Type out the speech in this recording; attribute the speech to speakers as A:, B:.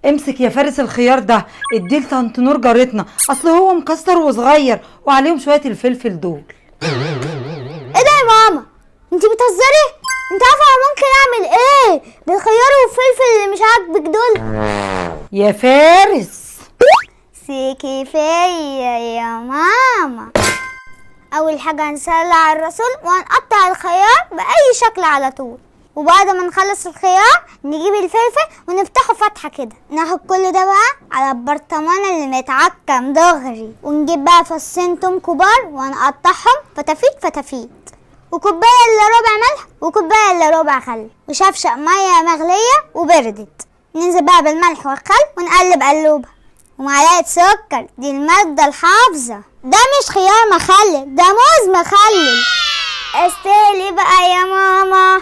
A: امسك يا فارس الخيار ده، اديه لطنط نور جارتنا، اصل هو مكسر وصغير وعليهم شوية الفلفل دول.
B: ايه ده يا ماما؟ انت بتهزري؟ انت عارفه انا ممكن اعمل ايه بالخيار والفلفل اللي مش عاجبك دول؟
A: يا فارس
B: سيكي فيا يا ماما. اول حاجة هنصلي على الرسول وهنقطع الخيار باي شكل على طول، وبعد ما نخلص الخيار نجيب الفلفل ونفتحه فتحه كده. ناخد كل ده بقى على البرطمان اللي متعكم دغري، ونجيب بقى فصين توم كبار وهنقطعهم فتافيت فتافيت، وكوبايه الا ربع ملح وكوبايه الا ربع خل، وشفشق مية مغليه وبردت. ننزل بقى بالملح والخل ونقلب قلوبه، ومعلقة سكر، دي المادة الحافظة. ده مش خيار مخلل، ده موز مخلل. استاهلي بقى يا ماما.